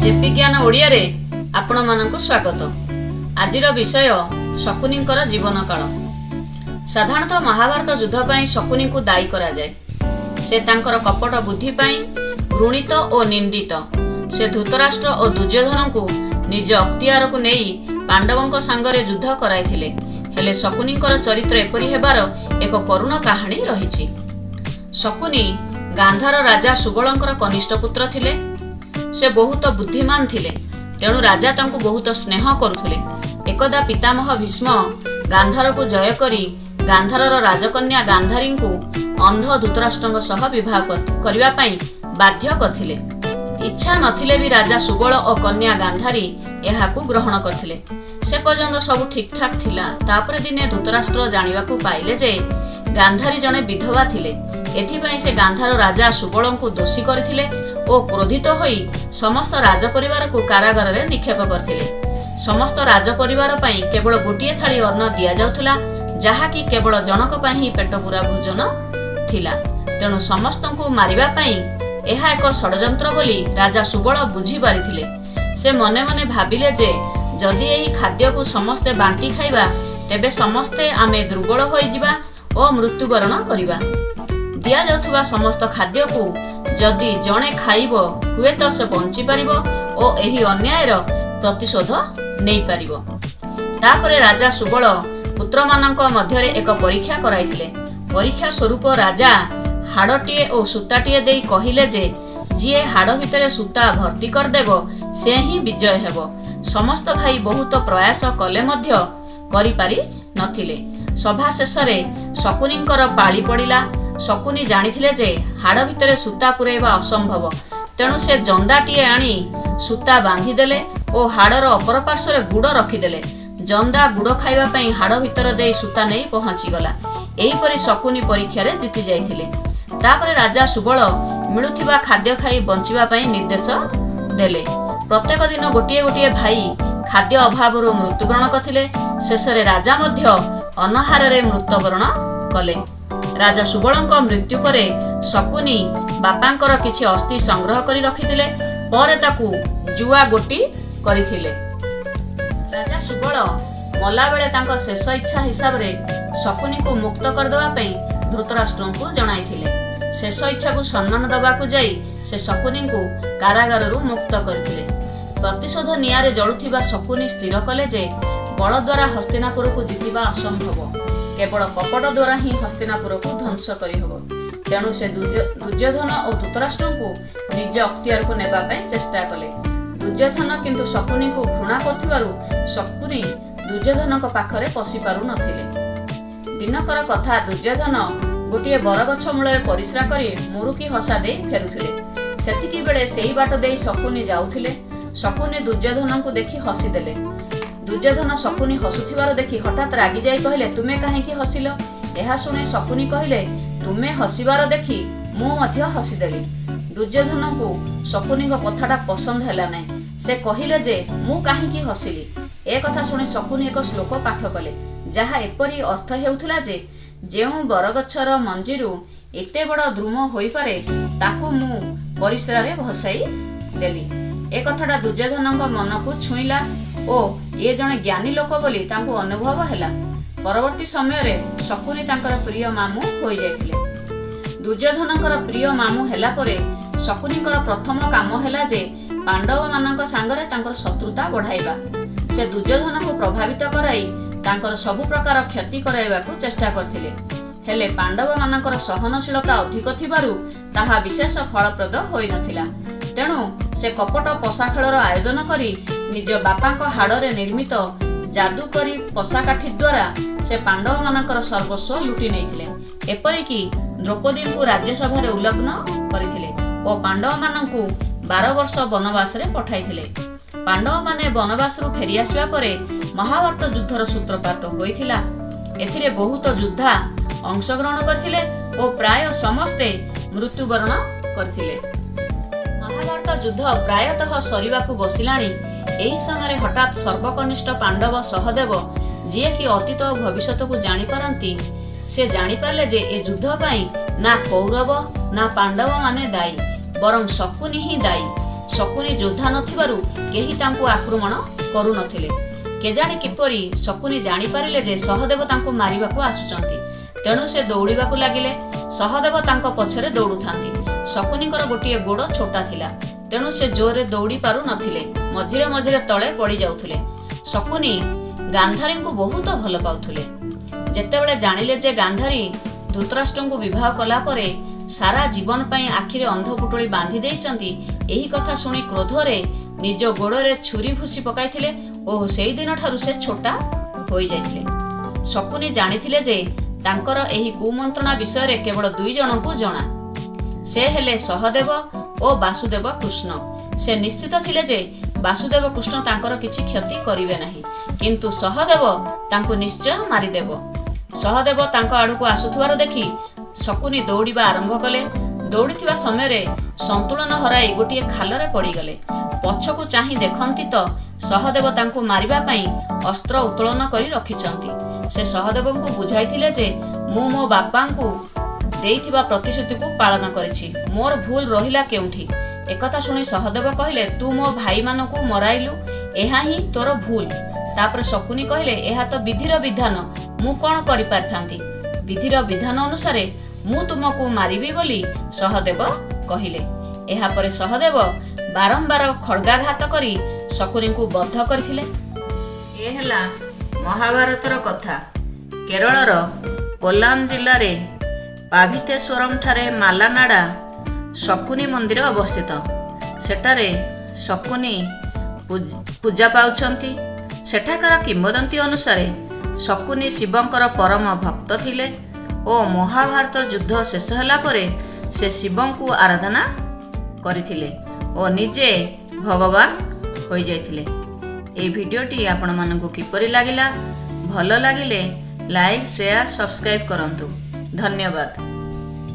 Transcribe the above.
JP ଜ୍ଞାନ ଓଡ଼ିଆରେ ଆପଣମାନଙ୍କୁ ସ୍ୱାଗତ। ଆଜିର ବିଷୟ ଶକୁନିଙ୍କର ଜୀବନକାଳ। ସାଧାରଣତଃ ମହାଭାରତ ଯୁଦ୍ଧ ପାଇଁ ଶକୁନିଙ୍କୁ ଦାୟୀ କରାଯାଏ। ସେ ତାଙ୍କର କପଟ ବୁଦ୍ଧି ପାଇଁ ଘୃଣିତ ଓ ନିନ୍ଦିତ। ସେ ଧୃତରାଷ୍ଟ୍ର ଓ ଦୁର୍ଯ୍ୟୋଧନଙ୍କୁ ନିଜ ଅକ୍ତିଆରକୁ ନେଇ ପାଣ୍ଡବଙ୍କ ସାଙ୍ଗରେ ଯୁଦ୍ଧ କରାଇଥିଲେ। ହେଲେ ଶକୁନିଙ୍କର ଚରିତ୍ର ଏପରି ହେବାର ଏକ କରୁଣ କାହାଣୀ ରହିଛି। ଶକୁନି ଗାନ୍ଧାର ରାଜା ସୁବଳଙ୍କର କନିଷ୍ଠ ପୁତ୍ର ଥିଲେ। ସେ ବହୁତ ବୁଦ୍ଧିମାନ ଥିଲେ, ତେଣୁ ରାଜା ତାଙ୍କୁ ବହୁତ ସ୍ନେହ କରୁଥିଲେ। ଏକଦା ପିତାମହ ଭୀଷ୍ମ ଗାନ୍ଧାରକୁ ଜୟ କରି ଗାନ୍ଧାରର ରାଜକନ୍ୟା ଗାନ୍ଧାରୀଙ୍କୁ ଅନ୍ଧ ଧୃତରାଷ୍ଟ୍ରଙ୍କ ସହ ବିବାହ କରିବା ପାଇଁ ବାଧ୍ୟ କରିଥିଲେ। ଇଚ୍ଛା ନଥିଲେ ବି ରାଜା ସୁବଳ ଓ କନ୍ୟା ଗାନ୍ଧାରୀ ଏହାକୁ ଗ୍ରହଣ କରିଥିଲେ। ସେ ପର୍ଯ୍ୟନ୍ତ ସବୁ ଠିକଠାକ୍ ଥିଲା। ତାପରେ ଦିନେ ଧୃତରାଷ୍ଟ୍ର ଜାଣିବାକୁ ପାଇଲେ ଯେ ଗାନ୍ଧାରୀ ଜଣେ ବିଧବା ଥିଲେ। ଏଥିପାଇଁ ସେ ଗାନ୍ଧାର ରାଜା ସୁବଳଙ୍କୁ ଦୋଷୀ କରିଥିଲେ ଓ କ୍ରୋଧିତ ହୋଇ ସମସ୍ତ ରାଜପରିବାରକୁ କାରାଗାରରେ ନିକ୍ଷେପ କରିଥିଲେ। ସମସ୍ତ ରାଜପରିବାର ପାଇଁ କେବଳ ଗୋଟିଏ ଥାଳି ଅନ୍ନ ଦିଆଯାଉଥିଲା, ଯାହାକି କେବଳ ଜଣକ ପାଇଁ ହିଁ ପେଟପୁରା ଭୋଜନ ଥିଲା। ତେଣୁ ସମସ୍ତଙ୍କୁ ମାରିବା ପାଇଁ ଏହା ଏକ ଷଡ଼ଯନ୍ତ୍ର ବୋଲି ରାଜା ସୁବଳ ବୁଝିପାରିଥିଲେ। ସେ ମନେ ମନେ ଭାବିଲେ ଯେ ଯଦି ଏହି ଖାଦ୍ୟକୁ ସମସ୍ତେ ବାଣ୍ଟି ଖାଇବା, ତେବେ ସମସ୍ତେ ଆମେ ଦୁର୍ବଳ ହୋଇଯିବା ଓ ମୃତ୍ୟୁବରଣ କରିବା। ଦିଆଯାଉଥିବା ସମସ୍ତ ଖାଦ୍ୟକୁ ଯଦି ଜଣେ ଖାଇବ, ହୁଏତ ସେ ବଞ୍ଚିପାରିବ ଓ ଏହି ଅନ୍ୟାୟର ପ୍ରତିଶୋଧ ନେଇପାରିବ। ତାପରେ ରାଜା ସୁବଳ ପୁତ୍ରମାନଙ୍କ ମଧ୍ୟରେ ଏକ ପରୀକ୍ଷା କରାଇଥିଲେ। ପରୀକ୍ଷା ସ୍ୱରୂପ ରାଜା ହାଡ଼ଟିଏ ଓ ସୂତାଟିଏ ଦେଇ କହିଲେ ଯେ ଯିଏ ହାଡ଼ ଭିତରେ ସୂତା ଭର୍ତ୍ତି କରିଦେବ, ସେ ହିଁ ବିଜୟ ହେବ। ସମସ୍ତ ଭାଇ ବହୁତ ପ୍ରୟାସ କଲେ ମଧ୍ୟ କରିପାରି ନଥିଲେ। ସଭା ଶେଷରେ ଶକୁନିଙ୍କର ପାଳି ପଡ଼ିଲା। ଶକୁନି ଜାଣିଥିଲେ ଯେ ହାଡ଼ ଭିତରେ ସୂତା ପୁରାଇବା ଅସମ୍ଭବ। ତେଣୁ ସେ ଜନ୍ଦାଟିଏ ଆଣି ସୂତା ବାନ୍ଧିଦେଲେ ଓ ହାଡ଼ର ଅପର ପାର୍ଶ୍ୱରେ ଗୁଡ଼ ରଖିଦେଲେ। ଜନ୍ଦା ଗୁଡ଼ ଖାଇବା ପାଇଁ ହାଡ଼ ଭିତର ଦେଇ ସୂତା ନେଇ ପହଞ୍ଚିଗଲା। ଏହିପରି ଶକୁନି ପରୀକ୍ଷାରେ ଜିତି ଯାଇଥିଲେ। ତାପରେ ରାଜା ସୁବଳ ମିଳୁଥିବା ଖାଦ୍ୟ ଖାଇ ବଞ୍ଚିବା ପାଇଁ ନିର୍ଦ୍ଦେଶ ଦେଲେ। ପ୍ରତ୍ୟେକ ଦିନ ଗୋଟିଏ ଗୋଟିଏ ଭାଇ ଖାଦ୍ୟ ଅଭାବରୁ ମୃତ୍ୟୁବରଣ କରିଥିଲେ। ଶେଷରେ ରାଜା ମଧ୍ୟ ଅନାହାରରେ ମୃତ୍ୟୁବରଣ କଲେ। ରାଜା ସୁବଳଙ୍କ ମୃତ୍ୟୁ ପରେ ଶକୁନି ବାପାଙ୍କର କିଛି ଅସ୍ଥି ସଂଗ୍ରହ କରି ରଖିଥିଲେ। ପରେ ତାକୁ ଜୁଆ ଗୋଟି କରିଥିଲେ। ରାଜା ସୁବଳ ମଲାବେଳେ ତାଙ୍କ ଶେଷ ଇଚ୍ଛା ହିସାବରେ ଶକୁନିକୁ ମୁକ୍ତ କରିଦେବା ପାଇଁ ଧୃତରାଷ୍ଟ୍ରଙ୍କୁ ଜଣାଇଥିଲେ। ଶେଷ ଇଚ୍ଛାକୁ ସମ୍ମାନ ଦେବାକୁ ଯାଇ ସେ ଶକୁନିଙ୍କୁ କାରାଗାରରୁ ମୁକ୍ତ କରିଥିଲେ। ପ୍ରତିଶୋଧ ନିଆଁରେ ଜଳୁଥିବା ଶକୁନି ସ୍ଥିର କଲେ ଯେ ବଳ ଦ୍ୱାରା ହସ୍ତିନାପୁରକୁ ଜିତିବା ଅସମ୍ଭବ, କେବଳ କପଟ ଦ୍ୱାରା ହିଁ ହସ୍ତିନାପୁରକୁ ଧ୍ୱଂସ କରିହେବ। ତେଣୁ ସେ ଦୁର୍ଯ୍ୟୋଧନ ଓ ଧୃତରାଷ୍ଟ୍ରଙ୍କୁ ନିଜ ଅକ୍ତିଆରକୁ ନେବା ପାଇଁ ଚେଷ୍ଟା କଲେ। ଦୁର୍ଯ୍ୟୋଧନ କିନ୍ତୁ ଶକୁନିଙ୍କୁ ଘୃଣା କରୁଥିବାରୁ ଶକୁନି ଦୁର୍ଯ୍ୟୋଧନଙ୍କ ପାଖରେ ପଶି ପାରୁନଥିଲେ। ଦିନକର କଥା, ଦୁର୍ଯ୍ୟୋଧନ ଗୋଟିଏ ବରଗଛ ମୂଳରେ ପରିସ୍ରା କରି ମୁରୁକି ହସା ଦେଇ ଫେରୁଥିଲେ। ସେତିକି ବେଳେ ସେଇ ବାଟ ଦେଇ ଶକୁନି ଯାଉଥିଲେ। ଶକୁନି ଦୁର୍ଯ୍ୟୋଧନଙ୍କୁ ଦେଖି ହସିଦେଲେ। ଦୁର୍ଯ୍ୟୋଧନ ଶକୁନି ହସୁଥିବାର ଦେଖି ହଠାତ୍ ରାଗିଯାଇ କହିଲେ, ତୁମେ କାହିଁକି ହସିଲ? ଏହା ଶୁଣି ଶକୁନି କହିଲେ, ତୁମେ ହସିବାର ଦେଖି ମୁଁ ମଧ୍ୟ ହସିଦେଲି। ଦୁର୍ଯ୍ୟୋଧନଙ୍କୁ ଶକୁନିଙ୍କ କଥାଟା ପସନ୍ଦ ହେଲା ନାହିଁ। ସେ କହିଲେ ଯେ ମୁଁ କାହିଁକି ହସିଲି? ଏ କଥା ଶୁଣି ଶକୁନି ଏକ ଶ୍ଲୋକ ପାଠ କଲେ, ଯାହା ଏପରି ଅର୍ଥ ହେଉଥିଲା ଯେ ଯେଉଁ ବରଗଛର ମଞ୍ଜିରୁ ଏତେ ବଡ଼ ଦ୍ରୁମ ହୋଇପାରେ, ତାକୁ ମୁଁ ପରିସ୍ରାରେ ଭସାଇ ଦେଲି। ଏ କଥାଟା ଦୁର୍ଯ୍ୟୋଧନଙ୍କ ମନକୁ ଛୁଇଁଲା ଓ ଇଏ ଜଣେ ଜ୍ଞାନୀ ଲୋକ ବୋଲି ତାଙ୍କୁ ଅନୁଭବ ହେଲା। ପରବର୍ତ୍ତୀ ସମୟରେ ଶକୁନି ତାଙ୍କର ପ୍ରିୟ ମାମୁଁ ହୋଇଯାଇଥିଲେ। ଦୁର୍ଯ୍ୟୋଧନଙ୍କର ପ୍ରିୟ ମାମୁଁ ହେଲା ପରେ ଶକୁନିଙ୍କର ପ୍ରଥମ କାମ ହେଲା ଯେ ପାଣ୍ଡବମାନଙ୍କ ସାଙ୍ଗରେ ତାଙ୍କର ଶତ୍ରୁତା ବଢ଼ାଇବା। ସେ ଦୁର୍ଯ୍ୟୋଧନଙ୍କୁ ପ୍ରଭାବିତ କରାଇ ତାଙ୍କର ସବୁ ପ୍ରକାର କ୍ଷତି କରାଇବାକୁ ଚେଷ୍ଟା କରିଥିଲେ। ହେଲେ ପାଣ୍ଡବମାନଙ୍କର ସହନଶୀଳତା ଅଧିକ ଥିବାରୁ ତାହା ବିଶେଷ ଫଳପ୍ରଦ ହୋଇନଥିଲା। ତେଣୁ ସେ କପଟ ପଶାଖେଳର ଆୟୋଜନ କରି ନିଜ ବାପାଙ୍କ ହାଡ଼ରେ ନିର୍ମିତ ଯାଦୁକରୀ ପଶାକାଠି ଦ୍ୱାରା ସେ ପାଣ୍ଡବମାନଙ୍କର ସର୍ବସ୍ୱ ଲୁଟି ନେଇଥିଲେ। ଏପରିକି ଦ୍ରୌପଦୀଙ୍କୁ ରାଜ୍ୟସଭାରେ ଉଲଗ୍ନ କରିଥିଲେ ଓ ପାଣ୍ଡବମାନଙ୍କୁ 12 ବର୍ଷ ବନବାସରେ ପଠାଇଥିଲେ। ପାଣ୍ଡବମାନେ ବନବାସରୁ ଫେରିଆସିବା ପରେ ମହାଭାରତ ଯୁଦ୍ଧର ସୂତ୍ରପାତ ହୋଇଥିଲା। ଏଥିରେ ବହୁତ ଯୋଦ୍ଧା ଅଂଶଗ୍ରହଣ କରିଥିଲେ ଓ ପ୍ରାୟ ସମସ୍ତେ ମୃତ୍ୟୁବରଣ କରିଥିଲେ। ମହାଭାରତ ଯୁଦ୍ଧ ପ୍ରାୟତଃ ସରିବାକୁ ବସିଲାଣି। ଏହି ସମୟରେ ହଠାତ୍ ସର୍ବକନିଷ୍ଠ ପାଣ୍ଡବ ସହଦେବ, ଯିଏକି ଅତୀତ ଓ ଭବିଷ୍ୟତକୁ ଜାଣିପାରନ୍ତି, ସେ ଜାଣିପାରିଲେ ଯେ ଏ ଯୁଦ୍ଧ ପାଇଁ ନା କୌରବ ନା ପାଣ୍ଡବମାନେ ଦାୟୀ, ବରଂ ଶକୁନି ହିଁ ଦାୟୀ। ଶକୁନି ଯୋଦ୍ଧା ନଥିବାରୁ କେହି ତାଙ୍କୁ ଆକ୍ରମଣ କରୁନଥିଲେ। କେଜାଣି କିପରି ଶକୁନି ଜାଣିପାରିଲେ ଯେ ସହଦେବ ତାଙ୍କୁ ମାରିବାକୁ ଆସୁଛନ୍ତି। ତେଣୁ ସେ ଦୌଡ଼ିବାକୁ ଲାଗିଲେ। ସହଦେବ ତାଙ୍କ ପଛରେ ଦୌଡ଼ୁଥାନ୍ତି। ଶକୁନିଙ୍କର ଗୋଟିଏ ଗୋଡ଼ ଛୋଟା ଥିଲା, ତେଣୁ ସେ ଜୋରରେ ଦୌଡ଼ି ପାରୁ ନଥିଲେ, ମଝିରେ ମଝିରେ ତଳେ ପଡ଼ିଯାଉଥିଲେ। ଶକୁନି ଗାନ୍ଧାରୀଙ୍କୁ ବହୁତ ଭଲ ପାଉଥିଲେ। ଯେତେବେଳେ ଜାଣିଲେ ଯେ ଗାନ୍ଧାରୀ ଧୃତରାଷ୍ଟ୍ରଙ୍କୁ ବିବାହ କଲା ପରେ ସାରା ଜୀବନ ପାଇଁ ଆଖିରେ ଅନ୍ଧପୁଟୁଳି ବାନ୍ଧି ଦେଇଛନ୍ତି, ଏହି କଥା ଶୁଣି କ୍ରୋଧରେ ନିଜ ଗୋଡ଼ରେ ଛୁରୀ ଭୁସି ପକାଇଥିଲେ ଓ ସେଇଦିନଠାରୁ ସେ ଛୋଟା ହୋଇଯାଇଥିଲେ। ଶକୁନି ଜାଣିଥିଲେ ଯେ ତାଙ୍କର ଏହି କୁମନ୍ତ୍ରଣା ବିଷୟରେ କେବଳ ଦୁଇ ଜଣଙ୍କୁ ଜଣା, ସେ ହେଲେ ସହଦେବ ଓ ବାସୁଦେବ କୃଷ୍ଣ। ସେ ନିଶ୍ଚିତ ଥିଲେ ଯେ ବାସୁଦେବ କୃଷ୍ଣ ତାଙ୍କର କିଛି କ୍ଷତି କରିବେ ନାହିଁ, କିନ୍ତୁ ସହଦେବ ତାଙ୍କୁ ନିଶ୍ଚୟ ମାରିଦେବ। ସହଦେବ ତାଙ୍କ ଆଡ଼କୁ ଆସୁଥିବାର ଦେଖି ଶକୁନି ଦୌଡ଼ିବା ଆରମ୍ଭ କଲେ। ଦୌଡ଼ିଥିବା ସମୟରେ ସନ୍ତୁଳନ ହରାଇ ଗୋଟିଏ ଖାଲରେ ପଡ଼ିଗଲେ। ପଛକୁ ଚାହିଁ ଦେଖନ୍ତି ତ ସହଦେବ ତାଙ୍କୁ ମାରିବା ପାଇଁ ଅସ୍ତ୍ର ଉତ୍ତୋଳନ କରି ରଖିଛନ୍ତି। ସେ ସହଦେବଙ୍କୁ ବୁଝାଇଥିଲେ ଯେ ମୁଁ ମୋ ବାପାଙ୍କୁ ଦେଇଥିବା ପ୍ରତିଶ୍ରୁତିକୁ ପାଳନ କରିଛି, ମୋର ଭୁଲ ରହିଲା କେଉଁଠି? ଏକଥା ଶୁଣି ସହଦେବ କହିଲେ, ତୁ ମୋ ଭାଇମାନଙ୍କୁ ମରାଇଲୁ, ଏହା ହିଁ ତୋର ଭୁଲ। ତାପରେ ଶକୁନି କହିଲେ, ଏହା ତ ବିଧିର ବିଧାନ, ମୁଁ କ'ଣ କରିପାରିଥାନ୍ତି? ବିଧିର ବିଧାନ ଅନୁସାରେ ମୁଁ ତୁମକୁ ମାରିବି ବୋଲି ସହଦେବ କହିଲେ। ଏହାପରେ ସହଦେବ ବାରମ୍ବାର ଖଡ଼ଗାଘାତ କରି ଶକୁନିଙ୍କୁ ବଧ କରିଥିଲେ। ଏ ହେଲା ମହାଭାରତର କଥା। କେରଳର କୋଲାମ ଜିଲ୍ଲାରେ ପାଭିତେଶ୍ୱରମ ଠାରେ ମାଲାନାଡ଼ା ଶକୁନି ମନ୍ଦିର ଅବସ୍ଥିତ। ସେଠାରେ ଶକୁନି ପୂଜା ପାଉଛନ୍ତି। ସେଠାକାର କିମ୍ବଦନ୍ତୀ ଅନୁସାରେ ଶକୁନି ଶିବଙ୍କର ପରମ ଭକ୍ତ ଥିଲେ ଓ ମହାଭାରତ ଯୁଦ୍ଧ ଶେଷ ହେଲା ପରେ ସେ ଶିବଙ୍କୁ ଆରାଧନା କରିଥିଲେ ଓ ନିଜେ ଭଗବାନ ହୋଇଯାଇଥିଲେ। ଏହି ଭିଡ଼ିଓଟି ଆପଣମାନଙ୍କୁ କିପରି ଲାଗିଲା? ଭଲ ଲାଗିଲେ ଲାଇକ୍, ସେୟାର, ସବସ୍କ୍ରାଇବ୍ କରନ୍ତୁ। ଧନ୍ୟବାଦ।